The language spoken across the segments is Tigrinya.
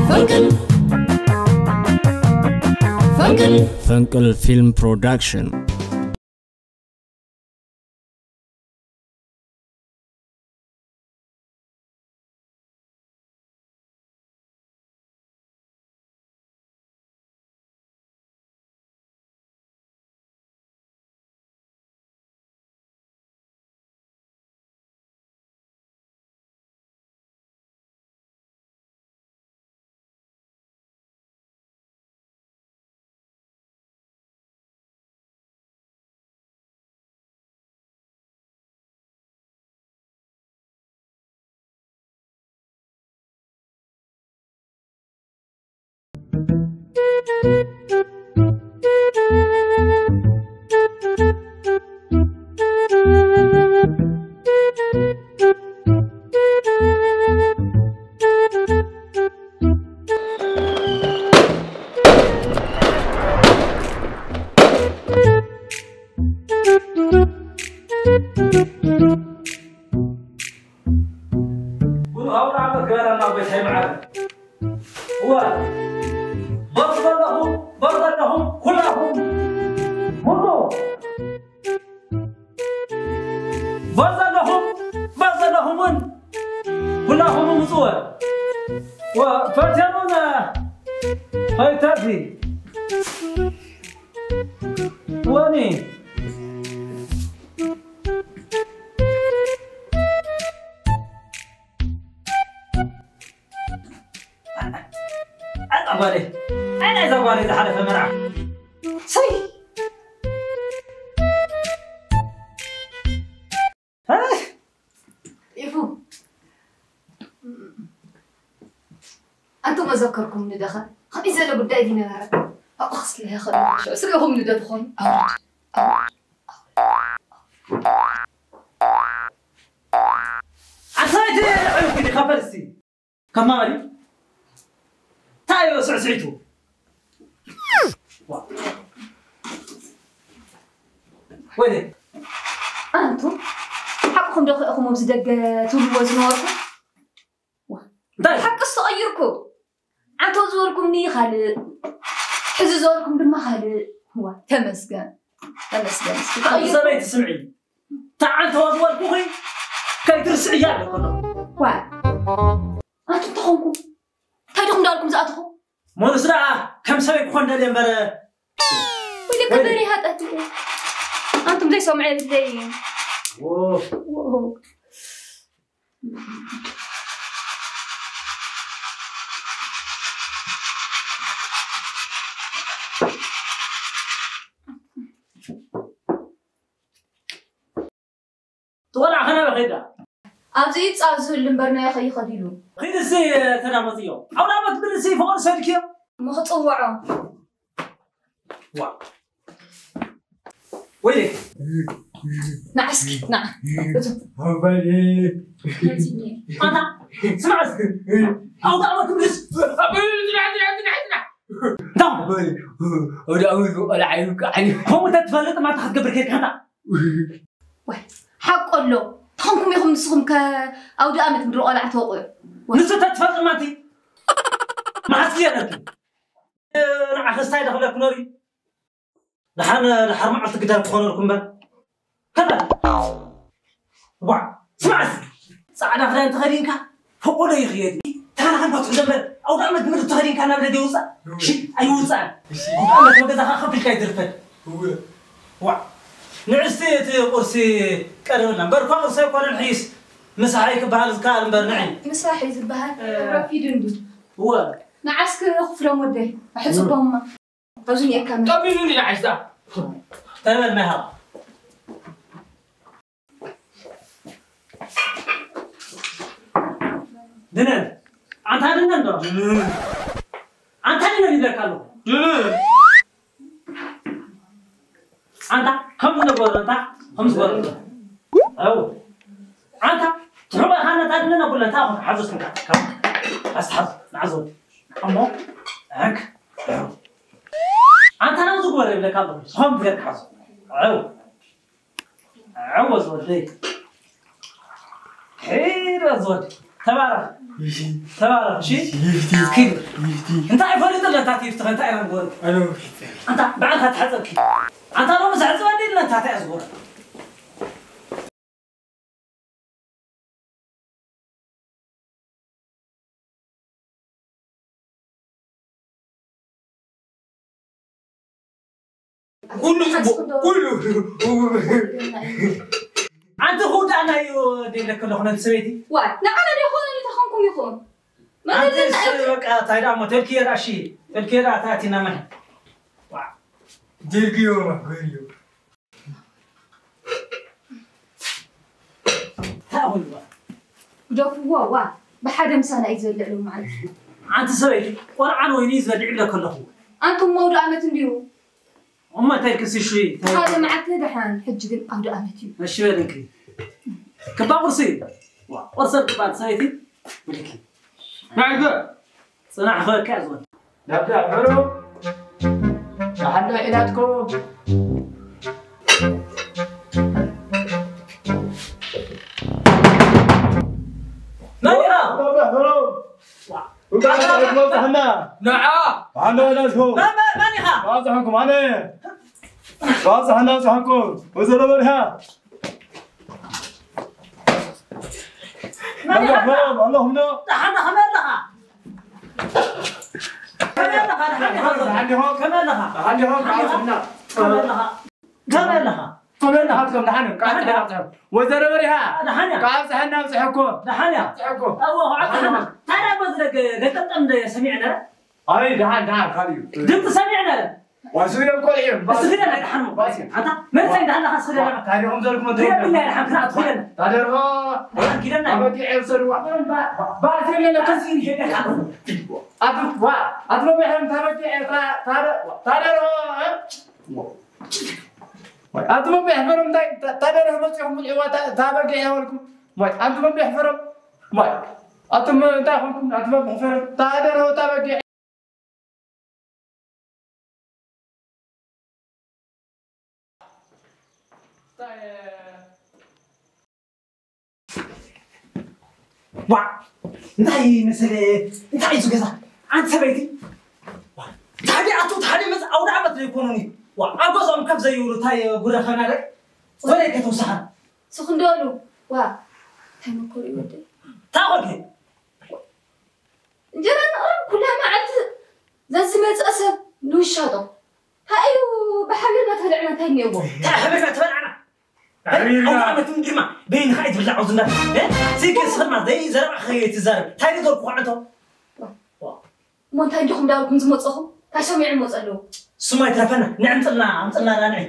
ፈንቅል ፈንቅል ፈንቅል ፊልም ፕሮዳክሽን። በርዘለኹም በርዘለኹም ኩላኹም ሙጡ። በርዘለኹም በርዘለኹም እውን ኩላኹም ምጽወ። ፈቴኑን ኸይተርፊ ወኒ ኣጣባለ ኣይ ናይዛ ጓለይ ዝሓለፈ መርዓ ሰይ ኢፉ ኣንቱ መዘከርኩም ንደኸ ከመይ ዘለ ጉዳይ ዲ ነበረ ኣብኡ ክስለ ይኽእል ሽዑ ስሪኹም ንደ ትኾኑ ኣውርድ ኣንታ ናይቲ ዕርፊ ዲኻ ፈልሲ ከማሪ እንታይ እዩ ስዕስዒቱ ወይኔ ኣንቱ ሓቅኹም ዶ ክእኹም ኣብዚ ደገ ትብልዎ ዝነበርኩም እንታይ ሓቅስ ተቐይርኩ ዓንተው ዝበልኩምኒ ካልእ ሕዚ ዝበልኩም ድማ ካልእ ዋ ተመስገን ተመስገን እስኪ ሓንቲ ተቐይርኩ ሰበይቲ ስምዒ ተዓንተዋ ዝበልኩኺ ከይትርስዕያ ኣለኩ ኣለኹ ዋ ኣንቱ እንተኾንኩም እንታይ ዲኹም ዳልኩም ዝኣትኹ ሞንስ ደኣ ከም ሰበይ ክኾን ደልየ እምበር ወይለ ከበሪ ሃጠት ኣንቱም ዘይሰምዐ የብለይ ዎ ትቆልዓ ከናበ ከይዳ ኣብዚ ጻብ ዝህሉ እምበር ናይ ከይኸድ ኢሉ ኺድሲ ተዳመፅዮ ኣውደ ዓመት ብልሲ ፍቕሪ ሰድክዮ ምኽጽውዖ ዋ ወይኔ ንዓስኪ ንዓ ኣንታ ስማዕስ ኣውደ ዓመት ብልስ ከምኡ ተትፈልጥ ማታ ክትገብር ከድካ እንታ ሓቆ ኣሎ ተኾንኩም ኢኹም ንስኹም ከ ኣውደ ኣመት ምድሪ ቆልዓ ተወቑዑ ንሱ ተትፈልጥ ማቲ መዓስኪ የረኪ ንዓ ክስታይ ደኽለክ ኖሪ ደሓን ደሓር መዓልቲ ግዳር ትኾነልኩም እምበር ከላ ዋ ስማዕስ ፃዕዳ ክዳን ተኸዲንካ ፈቆዶ ይኽየድ ታና ከም ባትሑ ዘንበር ኣውደ ኣመት ምድሪ ተኸዲንካ ናብ ደገ ይውፃእ ሺ ኣይውፃእን ኣውደ ኣመት መገዛኻ ከፊልካ ይትርፈድ ዋ ንዕስቲ እቲ ቁርሲ ቀርብልና እምበር እኳ ቁርሲ ኣይኮነን ሕይስ ምሳሕ ኣይክበሃል ዝከኣል እምበር ንዒ ምሳሕ እዩ ዝበሃል ረፊዱ እንዲ እወ ንዓስክ ክፍሎም ወደይ ኣሕፅቦማ ኣብዚ ኒኤካ ጠሚኑኒ ንዓይስታ ተበል መሃ ድነን ኣንታ ድነን ዶ ኣንታ ድነን ይብለካ ኣለኹ ኣንታ ከም ዝነበረ ኣንታ ከም ዝበረ ኣው ኣንታ ትሕቆ ኢኻ ነታ ድነን ኣቡለ እንታይ ኣኹ ሓዞ ስንካ ኣስተሓዝ ንዓዞ እሞ ኣክ ኣንታ ናብ ዝግበረ ይብለካ ኣለኹ ስኾም ትገርካ ሓዞ ኣው ዓወት ወደይ ሒድ በል ዝወድ ተባረኽ። ተባረኽ፣ እሺ? ይፍቲ። እስኪ። ይፍቲ። እንታይ ፈሊጡ ለታ ቲፍቲ፣ እንታይ ኢና ንጎር? ኣነ። ኣንታ ባዕልኻ ትሓጸብኪ። ኣንታ ሎሚ ዘሕጽበኒ ለታ እንታይ ዝጎር? ኩሉ ጽቡቕ፣ ኩሉ። ኣንቲ ክውዳእና እዩ ደለክ ኣለኹ ነቲ ሰበይቲ። ዋይ፣ ንዓና ዶ ይኾነኒ ተኾንኩም ይኹን። ኣንቲ መለለና ስ-፣ እዩ። በቃ፣ ታይ ደኣ እሞ፣ ተልክዮ ደኣ፣ እሺ፣ ተልክዮ ደኣ፣ ታይ ኣቲና መን? ዋ። ጀልግዮ፣ ማጎዮ። እንታይ ኣኹልዋ? ግደፍዎ፣ ዋ፣ ብሓደ ምሳና እዩ ዝበልዕ ሎሚ ማለት እዩ። ኣንቲ ሰበይቲ፣ ቆልዓን ወይኒ ዝበልዕ ይብለክ ኣለኹ። ኣንቱም መውድእ ኣመት እንድዩ። እሞ እንታይ ክሲ ሽይ? ሓደ መዓልቲ ደሓን፣ ሕጂ ግን ኣውደ ኣመት እዩ። እሺ በልንኪ። ክባ ቁርሲ እዩ። ዋ፣ ቁርሲ ክባል ሰበይቲ ብልኪ። ናይገ ጽናሕ ኸካ ዝወል። ዳብዳ ሕሩ። መሓላ ኢላትኮ። መን ኢኻ? ዳብዳ ሕሩ። ዋ። እንኳዕ ሰላም መጻእኩም። ንዓ። መሓላ ኢላትኮ። መን፣ መን፣ መን ኢኻ? ባጽሕኩም ኣነ። ባጽሕና ጽሕኩም። ወይዘሮ በርሃ። መን ኢኻ? ኣለኹም ዶ? ደሓን ከመይ ኣለኻ? ከመይ ኣለኻ? ደሓን ኢኻ? ደሓን ዲኹም? ከመይ ኣለኻ? ደሓን ዲኹም? ደሓን ኢኻ? ከመይ ኣለኻ? ከመይ ኣለኻ? ከመይ ኣለኻ? ደሓን ኢኻ? ደሓን ኢኻ? ወይዘሮ በሪሃ፣ ደሓን እያ። ካብ ፀሐና ኣብፅሐኮ። ደሓን እያ። ኣብፅሐኮ። እዎ፣ ካብ ፀሐና። ደሓን። ታዲያ በዚ ደገ ገጠምጠም እንደ ሰሚዐ ነረ? ኣይ፣ ደሓን፣ ደሓን፣ ካልእ እዩ። ድምፂ ሰሚዐ ነረ? ዋይ፣ ስግደን ቆልዑ እዮም። እስቲ ግደና፣ ደሓን እሞ። ባስ እዮም። ኣታ፣ መን እንታይ እንዳሃለኻ ስግደና? ታዲያ ኹም ዘልኩም ሪኦ ብላይ፣ ደሓን ክና ትኹለና። ታደርሆ። ደሓን ኪደና። ኣበጊዕ እዮም ሰድዋ። ባ-፣ ባ-፣ ባስ የለና፣ ከዚ ይሄዳል። ኣቱ፣ ዋ፣ ኣቱ፣ መብርሒ እዮም፣ ታበጊዕ እዮም፣ ታ-፣ ታደ-፣ ታደርሆ፣ እ? ኣቲ መምሒ ሕፈሮም እንታይ ታደረ መፅኹም ብልዕዋ ታበጊዕ ያበልኩም። ማይ ኣቲ መምሒ ሕፈሮም። ማይ ኣቲ እንታይ ኾንኩም ኣቲ መምሒ ሕፈሮም ታደረ ታበጊዕ። ዋ እንታይ መሰለ እንታይ እዩ ገዛ ኣንቲ ሰበይቲ። ዋ ታዲ ኣቱ ታዲ መጽ ኣውደ ዓመት ዘይኮኑኒ። ዋ ኣብ ገዛኦም ከፍ ዘይብሉ እንታይ ጉረኸና ደቅ ወደ ከተውሳኻ። ስኽንደሉ ዋ እንታይ መኮሪ ወደ ታቆልከ እንጀራ ንቕረብ ኩላ መዓልቲ ዘዝመፅእ ሰብ ንውሻጦ። ሃዩ ብሓቢርና ተበልዕና እንታይ እኒኦዎ? እንታይ ሓቢርና ተበልዕና? ሓቢርና። ኣውደ ዓመት እንዲማ በይንኻ እዩ ትብላዕ ኣብዚ እንዳ። እ? ስልኪ ስኽርማ ዘይዘረባ ከይትዛረብ። እንታይ ንገርኩ ኳዕንቶ? እሞ እንታይ እንዲኹም ዳርኩም ዝመፀኹም? እንታይ ሰሚዑ እሞ ፀለዉ? ስማ ይትረፈና። ንዕምፅልና፣ ኣምፅልና ና ንዒ።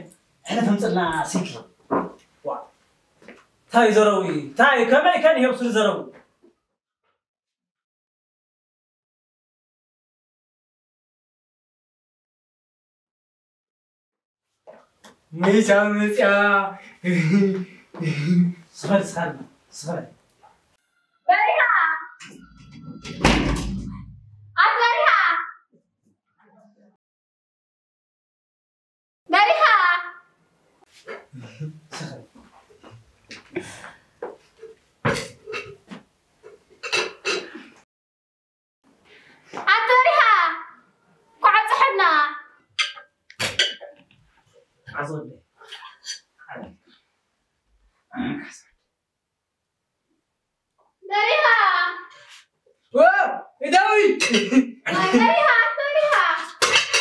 ሕለፍ ኣምፅልና ስልኪ። ዋ። እንታይ ዘረቡ እዩ? እንታይ ከመይ ከን ይሄው ስር ዘረቡ? ምሳ ምጽያ። ስኸል፣ ስኸል፣ ስኸል። በሪሃ! ኣት በሪሃ! በሪሃ! ኣቲ በሪሃ! ኳዕ ጽሕና! በሪሃ! ዋ! ዳዊት! በሪሃ! በሪሃ!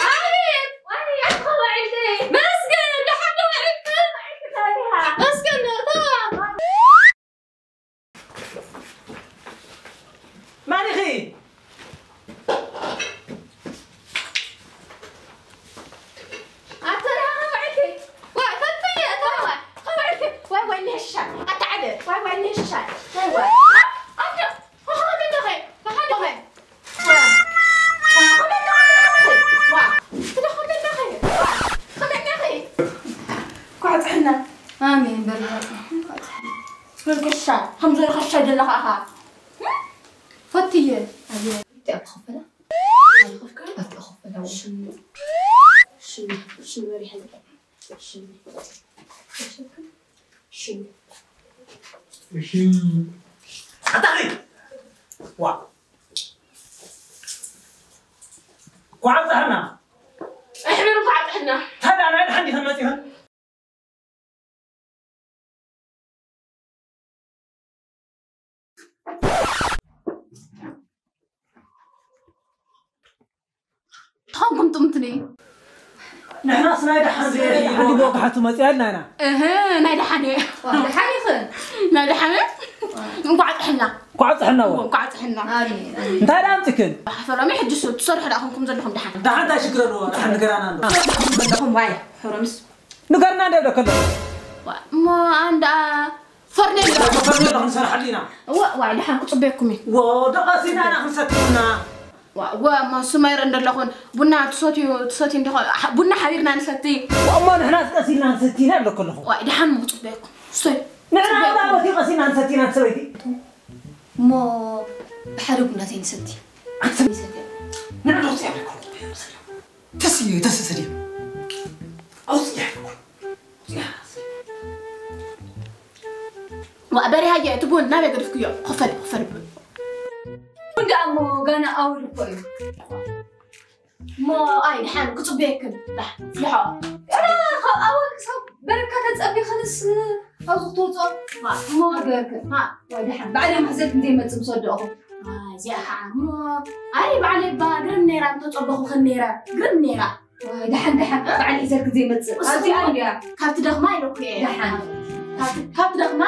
ኣቤት! ኣቤት! ከመይ ውዒልኪ? መስገን! ደሓን ዶ ውዒልኪ? በሪሃ! መስገን! ተባረኽ! መን ኢኺ? ኣታ ደሓን ውዒልኪ? ዋይ፣ ፈትየ፣ እታ ዋይ፣ ከመይ ውዒልኪ? ዋይ፣ ዋይ፣ ኒሻ፣ ኣታ ዓደ፣ ዋይ፣ ዋይ፣ ኒሻ፣ ዋይ፣ ዋይ። ኣታ፣ ኣታ፣ ከመይ ኣለኺ? ከመይ ኣለኺ? ዋ፣ ዋ፣ ከመይ ኣለኺ? ዋ፣ ትዳ ከመይ ኣለኺ? ዋ፣ ከመይ ኣለኺ? ኳዕ ጽሕና። ኣሜን በል። ኳዕ ጽሕና። ወርቅሻ፣ ከም ዘርኸሻ ዘለኻ ኣኻ። ፈትየ። ኣየ፣ ኣብቲ ክፈላ? ኣብቲ ክፈላ? ኣብቲ ክፈላ። ሽኒ። ሽኒ። ሽኒ በሪሐ። ሽኒ። ሽኒ። ሽኒ። ኣታኺ! ዋ። ኳዓ ጻሕና። ኣሕብሩ ኳዓ ጻሕና። ታዲያ ናይ ድሓን ዲኸን መጺኸን? ትኾንኩም ጥምትኒ። ንሕናስ ናይ ደሓን ዘይ-፣ ሓንቲ ወግሓቱ መጺኣልና ኢና። እህ፣ ናይ ደሓን እየ። ዋ፣ ደሓን ኢኽን? ናይ ደሓን እየ። እንኳዕ ጥሕና። እንኳዕ ጥሕና እወ። እንኳዕ ጥሕና። ኣሜን፣ ኣሜን። እንታይ ደኣ ኣምጺክን? ፈረሚ፣ ሕጂ ሱ-፣ ትሰርሑ ደኣ ኮንኩም ዘለኹም ደሓን። ደሓን እንታይ ሽግር ኣለዎ? ደሓን ንገራና ኣሎ። ትሰርሑ ዘለኹም ዋይ፣ ፈረምስ። ንገርና እንደ ብለካ ኣለኹ። ዋ፣ እሞ ኣንዳ ፈርኔሎ። ፈርኔሎ ክንሰርሓሉ ኢና። ዋ፣ ዋይ፣ ደሓን ክጽበየኩም እየ። ወ-፣ ደቐሲና ኢና ክንሰትዩና። ዋ፣ ወ-፣ እሞ ሱመይር እንደለኹን ቡና ትሰትዩ፣ ትሰትዩ እንዲኹም፣ ሓ-፣ ቡና ሓቢርና ንሰቲ። ዋ፣ እሞ ንሕና ቀሲና ንሰቲ ኢና ብለካ ኣለኹ። ዋይ፣ ደሓን እሞ ክጽበየኩም። ስቶይ። ንሕና ጽበየኩም። ኣብ ኣቦቲ ቀሲና ንሰቲ ኢና ሰበይቲ። እሞ ብሓደ ቡና ዘይንሰቲ። ኣንተ ንሰቲ። ንዕዶ ጽያ ብለካ ኣለኹ። ተስዩ፣ ተስሰድዩ። ኣውጽያ። ዋ፣ በሪሃየ፣ እቲ ቡን ናበይ ገድፍክዮ? ክፈል፣ ክፈል። ቡን ደኣ እሞ ጋና ኣውል እኮ እዩ። እሞ ኣይ፣ ደሓን ክጽበየክን። ዳሕ፣ ፍልሖ። እረ፣ ካብ ኣወል ክሳብ በረካ ተጸቢኽንስ ካብዚ ክትወጽኦ? ዋ፣ እሞ ገበርክን። ዋ፣ ወይ ደሓን። ባዕለይ ምሕዘልክን ዘይመጽእ ምስ ወደእኹ። ዋ፣ እዚኣ ኸዓ እሞ፣ ኣይ፣ ባዕለይ እባ ግርም ነይራ፣ እንተጸበኹኽን ነይረ። ግርም ነይራ። ዋይ፣ ደሓን፣ ደሓን። ባዕሊ ሒዘልክን ዘይመጽእ። እሱ ኣብዚኣ እኮ እንድያ። ካብ ትደኽማ ኢለኩ እየ። ደሓን። ካብ ት-፣ ካብ ትደኽማ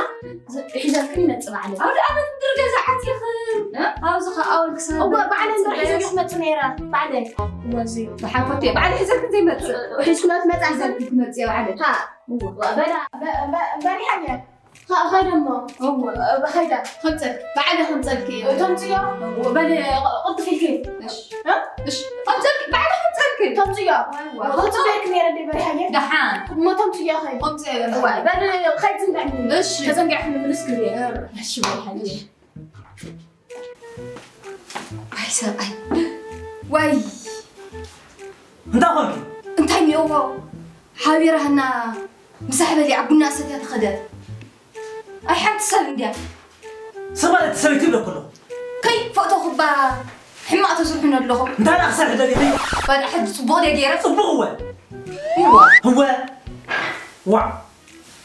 ዝ-፣ ሒዘልክን ይመጽእ ባዕለይ። ኣብ ደኣ ቤት ምድሪ ገዛ ዓጺኽን። እ? ኣብዚ ኸኣ ኣወል ክሳብ እወ፣ ባዕለይ እምበር ሒዘ ክመጽእ ነይረ። ባዕለይ። እወ፣ እዚ። ደሓን ፈትየ። ባዕሊ ሒዘልክን ዘይመጽእ። ሒዝክሎ ትመጽእ። ሒዘልክን ትመጽእ እየ ባዕለይ። ሃ። እወ። በላ፣ በ-፣ በ-፣ በሪሓ እየ። ኸ-፣ ኸይደ እሞ። እወ። ኸይደ። ከምፀልክ። ባዕለ ከምፀልክ እየ። ተምፅዮ። እወ። በል፣ ቕ-፣ ቅልጥፍ ኢልኪ። እሺ። እ? እሺ። ከምፀልክ፣ ባዕለ ከምፀልክ። ተምፅዮ። እወ። ክፅበየክ ነይረ እንደ በሪሃየ። ደሓን። እሞ ተምፅዮ ኸይድ። ከምፅዮ እየ። እወ። በል፣ ኸይድ ዝንበዕኒ። እሺ። ተዘንጊዕኩ ምልስ ክብል እየ። እሺ፣ በሪሃየ። ዋይ ሰብኣይ። ዋይ። እንታይ ኾንኪ? እንታይ እኒኦዎ? ሓቢራህና ምሳሕ በሊዓ ቡና ሰትያ ተኸደት። ኣይ ሓንቲ ሰብ እንድያ። ሰብ ማለት ሰበይቲ ይብለኩ ኣለኹ። ከይ ፎቶ ክባ ሕማቕ ተስርሑኒ ኣለኹም። እንታይ ደኣ ክሰርሕ ደሊኺ? ባዳ ሕጂ ጽቡቕ ድየ ገይረ? ጽቡቕ እወ። እወ። እወ። ዋዕ።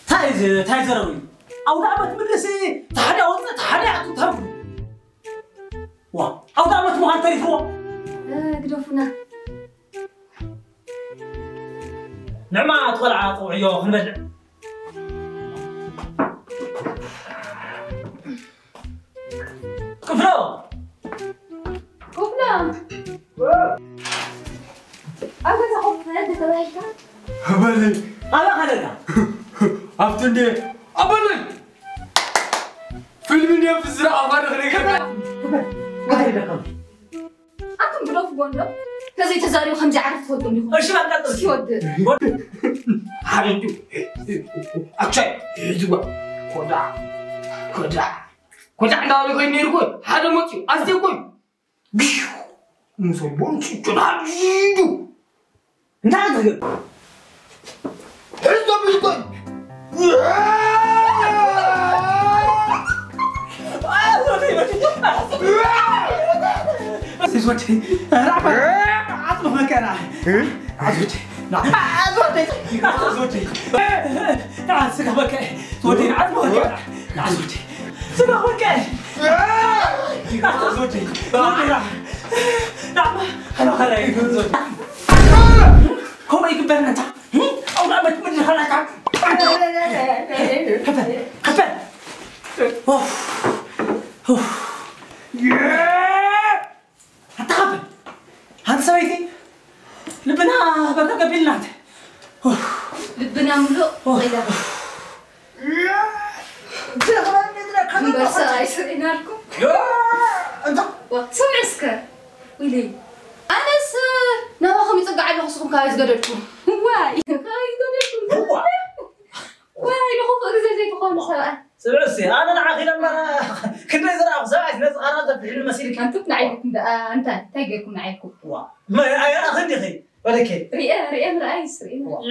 እንታይ እዚ፣ እንታይ ዘረቡ እዩ? ኣውደ ዓመት ምልሲ፣ እቲ ሓደ ኣውፅእ፣ እቲ ሓደ ኣቱ ተብሉ። ዋ፣ ኣውደ ዓመት ምዃን ተሪፍዎ። እ፣ ግደፉና። ንዕማ እቲ ቆልዓ ፀውዕዮ ክንበልዕ። ክፍሎ! ክፍሎ! ኣብ ገዛ ኮፍ በል ተባሂልካ? ኣበለይ! ኣበይ ኣለካ? ኣብቲ እንዴ! ኣበለይ! ፊልም እንዴ ብዝረኣኻ ዶ ክነግረካ? ክፈል! ክፈል! ክፈል! ኣቱም ብሎፍ ጎንዶ ተዘይተዛሪቡ ከምዚ ዓርፍ ትፈልጡ እንዲኹም። እሺ፣ በቃ ጥሩ። እስኪ ወድእ። ሓደ እንዲሁ ኣቻይ፣ ህዝባ፣ ኮዳ፣ ኮዳ፣ ኮዳ እንዳበለ ኮይኑ ነይሩ እኮ። ሓደ መፅዩ፣ ኣዝየ እኮ እዩ። ግሽ! ምሰቦን ጭጭን ሃዲዱ። እንታይ ትብል? ሕዝቶ ብዝኮን። ሲስ ወዲ፣ ራባ፣ ዓጽሙ መከራ። ዓጽሙ ወዲ፣ ና፣ ዓጽሙ ወዲ፣ ዓጽሙ ወዲ። ና፣ ስጋ በከ፣ ወዲ፣ ዓጽሙ መከራ። ና፣ ዓጽሙ ወዲ፣ ስጋ በከ። ና፣ ዓጽሙ ወዲ፣ ወዲ፣ ና። ና፣ ኸላ፣ ኸላ፣ ዓጽሙ ወዲ። ከምኡ ይግበርና እንታ። ኣውደ ዓመት ምድሪ ኸላካ። ከፈል፣ ከፈል። ኡፍ፣ ኡፍ። ኣታ ከፈል። ኣንቲ ሰበይቲ፣ ልብና በርገግ ኣቢልናት። ኡፍ። ልብና ምሉእ ኡፍ። ኢላ። እምበርሳ ኣይስርኢናልኩም። እንታ? ዋ፣ ስምዒ እስከ። ኢለይ። ኣነስ ናባኹም ይጽጋዕ ኣለኹ፣ ንስኹም ካባይ ዝገደድኩም። ዋይ፣ ካባይ ዝገደድኩም። እዋ። ዋይ፣ ንኽፉእ ግዜ ዘይትኾኑ ሰብኣይ። ስምዒ እስኪ፣ ኣነ ንዓኺ ኢለ እምበር ክንደይ ዝረኣኹ ሰብኣይ ነዚ ቃና ዘፍሕሉ መሲልኪ። ኣንቱም ንዓይ ኢልኩም ደኣ፣ እንታይ፣ እንታይ ጌርኩም ንዓይ ኢልኩም? ዋ፣ መ-፣ ኣይ፣ ኣኺ እንዲኺ፣ ወለኬ። ሪኤ፣ ሪኤ ምርኣይስ፣ ሪኤ ምርኣይ።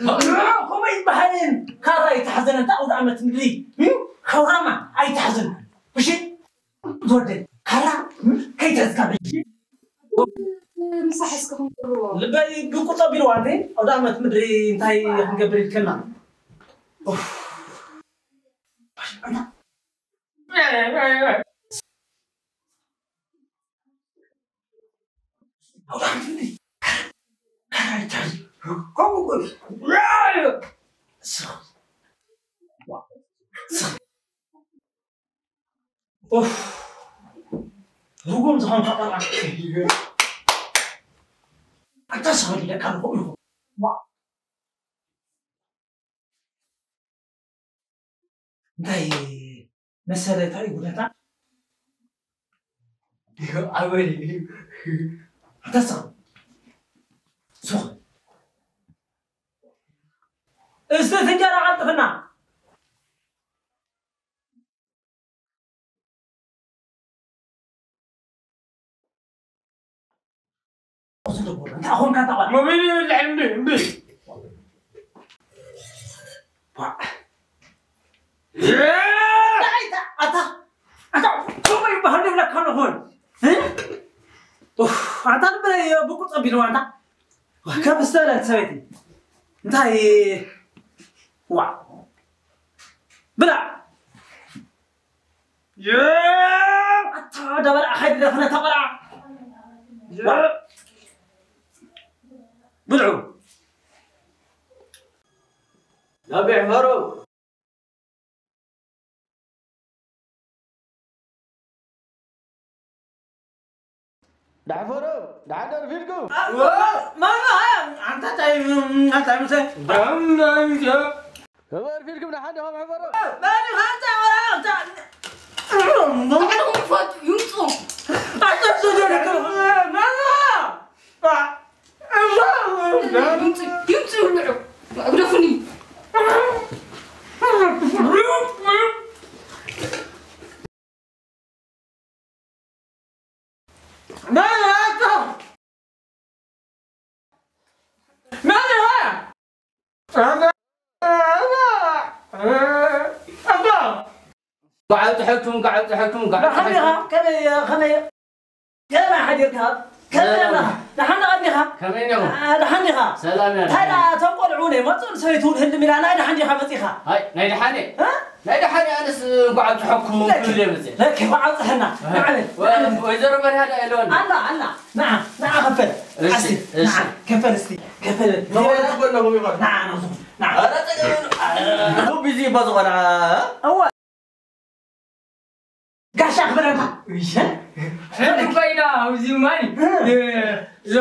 ዋ። ከምኡ ይበሃልን፣ ካራ ኣይትሓዘን፣ እንታ ኣውደ ዓመት ምድሪ፣ እም? ካውራማ ኣይትሓዘን። እሺ? ትወደይ ካራ ከይተዝካ በይ ምሳሕ እስከ ክንቅርቦ። ልበይ ብቁጠ ቢልዋ እንዴ? ኣውደ ኣመት ምድሪ እንታይ ክንገብር ኢልከና? ኡፍ። ኡፍ። ርጉም ዝኾንካ ቆልዓ። ኣታ ስቕ ኢለካ ኣለኹ ኢኹ። ዋ። እንታይ መሰለ፣ እንታይ ጉዳታ? ኣበይ? ኣታ ስቕ። ስቕ። እስቲ ፍንጃል ኣቐልጥፍና። እንታይ ኾንካ ተባለ? ሞባይል ይብላዕ እንዲ፣ እንዲ። ዋ። ኣታ፣ ኣታ፣ ከምኡ ይበሃል ይብለካ ኣለኹ። እ? ኡፍ፣ ኣታ ልበይ ብቁ ጸቢልዋ ኣታ። ዋ፣ ካብ ዝተበለት ሰበይቲ። እንታይ? ዋ። ብላ። ኣታ ደበላ ሓይሊ ደፍነ ተቐራ። ብልዑ። ናብዕ ፈሮ። ዳሕፈሩ፣ ዳሕደር ፊልኩም። ማማ፣ ኣንታ ታይ፣ ኣንታ ምሰ። ዳም፣ ዳም፣ ዳም። እበር ፊልኩም ደሓን ዲኹም ሕፈሩ? መን ኢኻ ኣንታ ወላ ኣንታ? ባዕልኹም ይፈልጡ ይምፁ። ኣንታ ዝደለከ። ማማ! ይምፁ፣ ይምፁ ይብልዑ። እግደፉኒ። መን ኢኻ ኣንታ? መን ኢኻ? እንኳዕ ኣብፀሐኩም፣ እንኳዕ ኣብፀሐኩም፣ እንኳዕ ደሓን ዲኻ? ኣብፀሐኩም። ከመይ፣ ከመይ፣ ከመይ ሓዲርካ? ከመይ ሰላም። ኣለኻ? ደሓን ዲኻ? ከመይ ዲኹም? አ፣ ደሓን ዲኻ? ሰላም እያ። እንታይ ደኣ፣ እቶም ቆልዑ እውን ኣይመፁን፣ ሰበይቲ እውን ህልም ኢላ፣ ናይ ደሓን ዲኻ መፂኻ? ኣይ፣ ናይ ደሓን እየ። እ? ናይ ደሓን እየ፣ ኣነስ እንኳዕ ኣብፀሐኩም ለኪ፣ ክብል እየ መፂአ። ለኪ፣ እንኳዕ ኣብፀሐና። ኣህ፣ ንዓበል፣ ወ-፣ ንዓበል። ወይዘሮ መርሃ ደኣ የለዋን? ኣላ፣ ኣላ። ንዓ፣ ንዓ ከፈል። እሺ፣ ኣስቲ፣ እሺ። ንዓ፣ ከፈል እስቲ፣ ከፈል። ተወለድኩ ኣለኹ ይኾን? ንዓ፣ ናብዚ፣ ንዓ። ኧረ፣ ጸገም የብሉን። ኣቦ ቢዚ እባ ዝኾነ፣ እ? እወ። ጋሻ ክብረታ። እሺ። ሕልም ኮይና ኣብዚ ማይ። እ። እ፣ ዞ።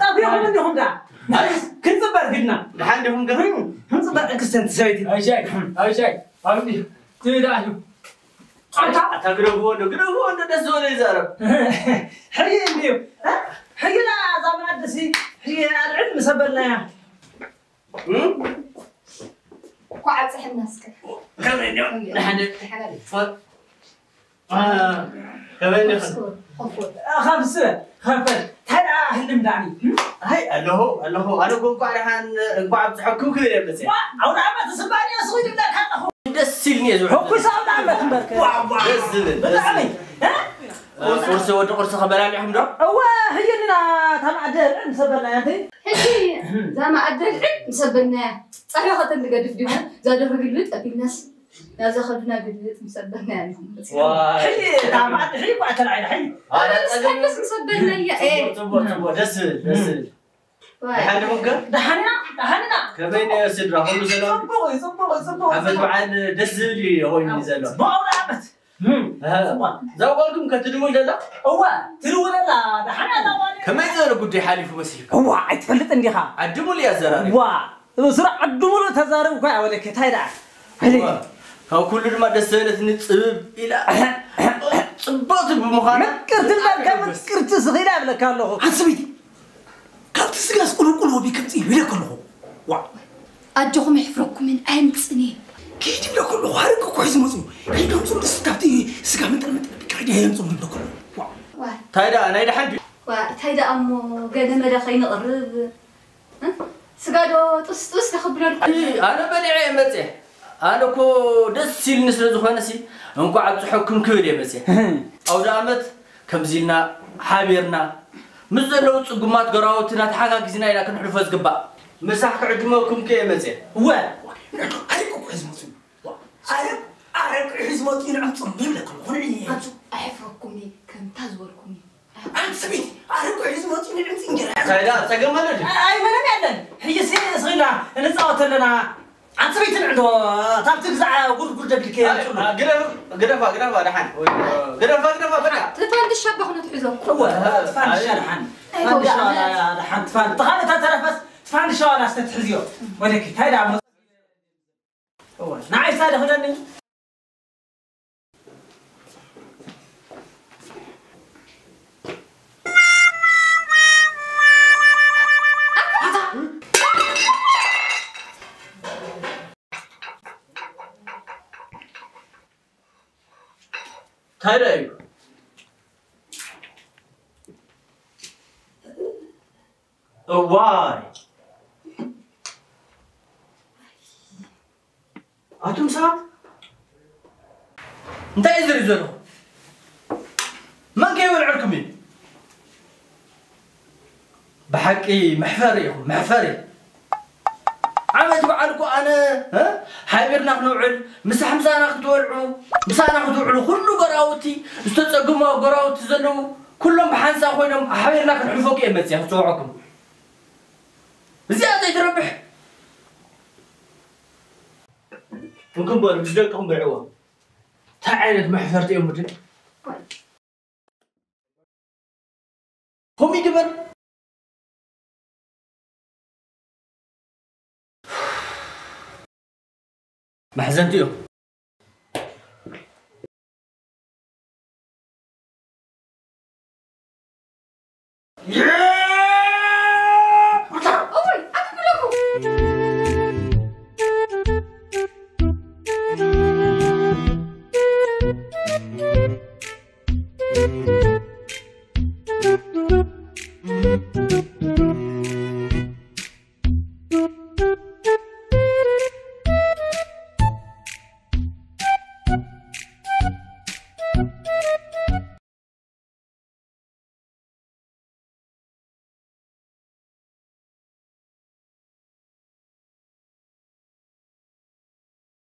ጠፊኹም እንዲኹም ዳ። ክንጽበር ግድና። ደሓን ዲኹም ገ? ክንጽበር ክስተን ሰበይቲ። ኣሻይ፣ ኣሻይ። ኣብዚ ትዳሉ። ኣታ ኣታ ግደፍዎ እንዶ፣ ግደፍዎ እንዶ፣ ደስ ዝበሎ ይዛረብ። ሕጂ እንድዩ፣ እ? ሕጂ ላ እዛ መኣድሲ፣ ሕጂ ኣልዕል ምስ ኣበልናያ። እም? እንኳዕ ኣብፀሐና እስከ። ከመይ እንድዩ? ከመይ? ንሓደ። ንሓደ። ፈ-፣ አ፣ ከመይ እንድዩ? ኮፍ፣ ኮፍ። ካብ ስ-፣ ከፈል። እንታይ ደኣ ህልም ዳኒ? እም? ኣይ፣ ኣለኹ፣ ኣለኹ። ኣነ እኮ እንኳዕ ደሓን፣ እንኳዕ ኣብፀሐኩም ክብል እየ መፅየ። ዋ፣ ኣውደ ዓመት ዝባን እየ ስዊድ ይብለካ ኣለኹ። ደስ ኢልኒ እየ ዝውዕል። ሕኩስ ኣውደ ዓመት እምበርከ። ዋ፣ ዋ። ደስ ዝብል፣ ደስ ብጣዕሚ። ዝብል። እ? ቁርሲ፣ ወዲ ቁርሲ ከበላሊዕኹም ዶ? እወ፣ ህይልና እታ መኣዲ ኣልዕል ምስ ኣበልናያ እንተይ? ሕጂ እዛ መኣዲ ኣልዕል ምስ ኣበልናያ፣ ጸብሒ ከተን ንገድፍ ዲኹም? እዛ ደርሆ ግልብጥ ኣቢልናስ፣ ናብዛ ከብድና ግልብጥ ምስ ኣበልናያ ዲኹም? ዋይ። ሕጂ እታ መኣዲ ሕጂ እኳ እተን ዓይኒ ሕጂ። ኣረ፣ ኣረ፣ ጸገም እስካብስ ምስ ኣበልናያ፣ ጽቡቅ፣ ኤ። ጽቡቅ፣ ጽቡቅ፣ ደስ ዝብል፣ ደስ ዝብል። ዋይ። ደሓን ዲኹም ከ? ደሓን ኢና፣ ደሓን ኢና። ከመይ ነይሩ ስድራ? ኩሉ ሰላም? ጽቡቅ እዩ፣ ጽቡቅ እዩ፣ ጽቡቅ እዩ፣ ዓመት ጽቡቅ። በዓል ደስ ዝብል እዩ ኮይኑ ዘሎ። ጽቡቅ ኣውደ ዓመት። እም፣ እህ። ጽቡቅ። እዛ ጓልኩም ከ ትድውል ደላ? እወ፣ ትድውል ኣላ። ደሓን ኣላ ጓል። ከመይ ዝበለ ጉዳይ ሓሊፉ መሲልካ? እዋ፣ ኣይትፈልጥን ዲኻ? ዓዲ ሙሉእ እያ ዘራሪባ። እዋ፣ ስራ ዓዲ ሙሉእ ተዛርብ እኮ እያ በለኪ። እንታይ ደኣ? ሕጂ እዋ፣ ካብ ኩሉ ድማ ደስ ዝበለትኒ ጽብብ ኢላ። ጽብቕቲ ብምዃና ምቅርቲ ዝበልካ ብጣዕሚ ደስ። ምቅርቲ ስኺላ እብለካ ኣለኹ። ኣንስቢቲ፣ ካብቲ ስጋስ ቁልቁል ወቢ ከምጽእ ኢሉ ኢለ ከለኹ። ዋ። ኣጆኹም የሕፍረኩምን ኣየምጽእን እየ። ከይድ ኢለ ከለኹ ሃረቂ እኮ ሒዙ መጽኡ። ከይድ ኣምጽኡ ደስ ካብቲ ስጋ መንጠል መንጠል ቢካ ከይድ ኣየምጽኡ ኢለ ከለኹ። ዋ። ዋ። እንታይ ደኣ ናይ ደሓን ድዩ? ዋ፣ እንታይ ደኣ እሞ ገለ መለ ከይንቕርብ፣ እ? ስጋ ዶ ጥስ ጥስ ከኽብለልኩ? ኣይ፣ ኣነ በሊዐ እየ መጽየ። ኣነ እኮ ደስ ኢልኒ ስለ ዝኾነ ሲ እንኳዕ ኣብፅሐኩም ክብል እየ መፅየ። ኣውደ ኣመት ከምዚ ኢልና ሓቢርና ምስ ዘለዉ ፅጉማት ጎራውትና ተሓጋጊዝና ኢና ክንሕልፎ ዝግባእ። ምሳሕ ክዕድመኩም ከ እየ መፅየ። እወ። ኣረቅ እኮ ሒዝመፁ። ኣረቅ ኣረቅ ሒዝመፁ ንዕምፅም ይብለኩም። ኩንዒ። ኣንቱ ኣሕፍረኩም እየ ከምታ ዝበልኩም እዩ። ኣንተ ሰበይቲ ኣረቅ ሒዝመፁ ንዕምፅ እንጀራ። ካይዳ ፀገም ኣሎ ድዩ? ኣይ ምንም የለን። ሕጂ ሲ እስኺና እንፃወት ኣለና። ኣንተ ሰበይቲ ንዕዶ ታብቲ ግዛዕ ጉርጉር ደብልከ ኣይ፣ ይምፅሉ። አ፣ ግደፍ፣ ግደፋ፣ ግደፋ፣ ደሓን። ግደፋ፣ ግደፋ፣ በቃ። ትፋንድሻ ኣባ ኩነት ሒዞም። እወ፣ ትፋንድሻ ደሓን። ኣይ፣ ትፋንድሻ በእውነት። ደሓን፣ ትፋን-፣ ተኻለ ተተረፈስ ትፋንድሻ ዋላ ስተትሕዝዮ። ወደኪ፣ እንታይ ደኣ መ-፣ እወ፣ ንዓይ ሳደ ክደኒ። እንታይ ደኣ እዩ? እዋይ! ኣቱም ሰባት እንታይ እዩ ዝርኢ ዘለኹ? መን ከይበልዐልኩም እዩ? ብሓቂ መሕፈሪ ኢኹም፣ መሕፈሪ። ዓመት በዓል እኮ ኣነ፣ እ? ሓቢርና ክነውዕል፣ ምሳሕ ምሳና ክትበልዑ፣ ምሳና ክትውዕሉ፣ ኩሉ ጎራውቲ፣ ዝተጸግሙ ጎራውቲ ዘለዉ፣ ኩሎም ብሓንሳብ ኮይኖም ሓቢርና ክንሕልፎ እየ መጽየ ክጽውዐኩም። እዚኣ ዘይትረብሕ። እንኩም በሉ፣ ምስ ደቅኹም ብልዕዎ። እንታይ ዓይነት መሕፈርቲ እዮም ግን? ከምኡ ይግበር። መሕዘንቲ እዮም።